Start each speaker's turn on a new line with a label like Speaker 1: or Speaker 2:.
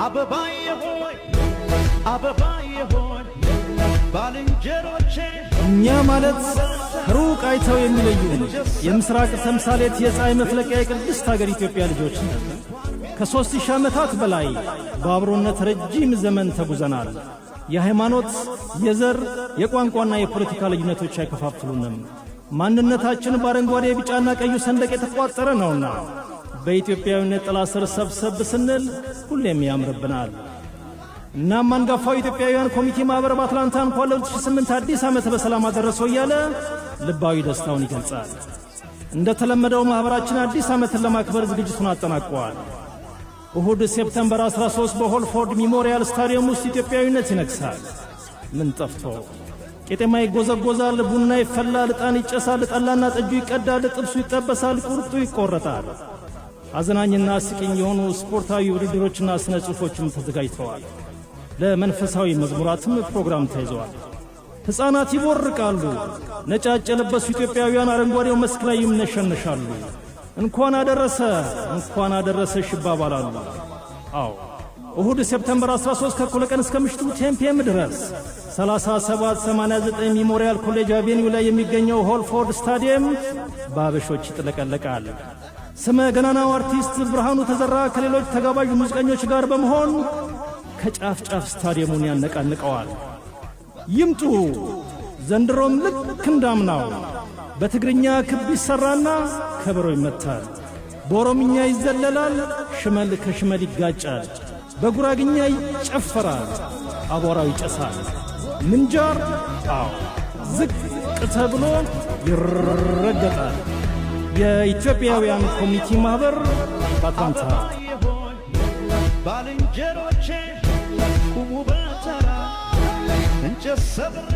Speaker 1: አበባዬ ሆይ፣ አበባዬ ሆይ፣ ባልንጀሮቼ።
Speaker 2: እኛ ማለት ከሩቅ አይተው የሚለዩን የምስራቅ ተምሳሌት፣ የፀሐይ መፍለቂያ፣ የቅድስት አገር ኢትዮጵያ ልጆች ነን። ከ3000 ዓመታት በላይ በአብሮነት ረጅም ዘመን ተጉዘናል። የሃይማኖት፣ የዘር፣ የቋንቋና የፖለቲካ ልዩነቶች አይከፋፍሉንም። ማንነታችን በአረንጓዴ፣ ቢጫና ቀዩ ሰንደቅ የተቋጠረ ነውና በኢትዮጵያዊነት ጥላ ስር ሰብሰብ ስንል ሁሌም ያምርብናል። እናም አንጋፋው ኢትዮጵያውያን community ማኅበር በአትላንታ እንኳን ለ2008 አዲስ ዓመት በሰላም አደረሰዎ እያለ ልባዊ ደስታውን ይገልጻል። እንደተለመደው ማኅበራችን አዲስ ዓመትን ለማክበር ዝግጅቱን አጠናቋል። እሁድ September 13 በሆልፎርድ Memorial ስታዲየም ውስጥ ኢትዮጵያዊነት ይነግሣል። ምን ጠፍቶ? ቄጤማ ይጎዘጎዛል፣ ቡና ይፈላል፣ ዕጣን ይጨሳል፣ ጠላና ጠጁ ይቀዳል፣ ጥብሱ ይጠበሳል፣ ቁርጡ ይቆረጣል። አዝናኝና አስቂኝ የሆኑ ስፖርታዊ ውድድሮችና ሥነ ጽሑፎችም ተዘጋጅተዋል። ለመንፈሳዊ መዝሙራትም ፕሮግራም ተይዘዋል። ሕፃናት ይቦርቃሉ። ነጫጭ የለበሱ ኢትዮጵያውያን አረንጓዴው መስክ ላይ ይምነሸነሻሉ። እንኳን አደረሰ፣ እንኳን አደረሰሽ ይባባላሉ። አዎ፣ እሁድ September 13 ከእኩለ ቀን እስከ ምሽቱ 10 PM ድረስ 3789 Memorial College Avenue ላይ የሚገኘው ሆልፎርድ ስታዲየም በአበሾች ይጥለቀለቃል። ስመ ገናናው አርቲስት ብርሃኑ ተዘራ ከሌሎች ተጋባዥ ሙዚቀኞች ጋር በመሆን ከጫፍ ጫፍ ስታዲየሙን ያነቃንቀዋል። ይምጡ። ዘንድሮም ልክ እንዳምናው በትግርኛ ክብ ይሠራና ከበሮ ይመታል። በኦሮምኛ ይዘለላል፣ ሽመል ከሽመል ይጋጫል። በጉራግኛ ይጨፈራል፣ አቧራው ይጨሳል። ምንጃር፣ አዎ፣ ዝቅ ተብሎ ይረገጣል። የኢትዮጵያውያን community ማኅበር በአትላንታ።
Speaker 1: አበባዬ ሆይ፣ ባልንጀሮቼ፣ ቁሙ በተራ፣ እንጨት ሰብሬ።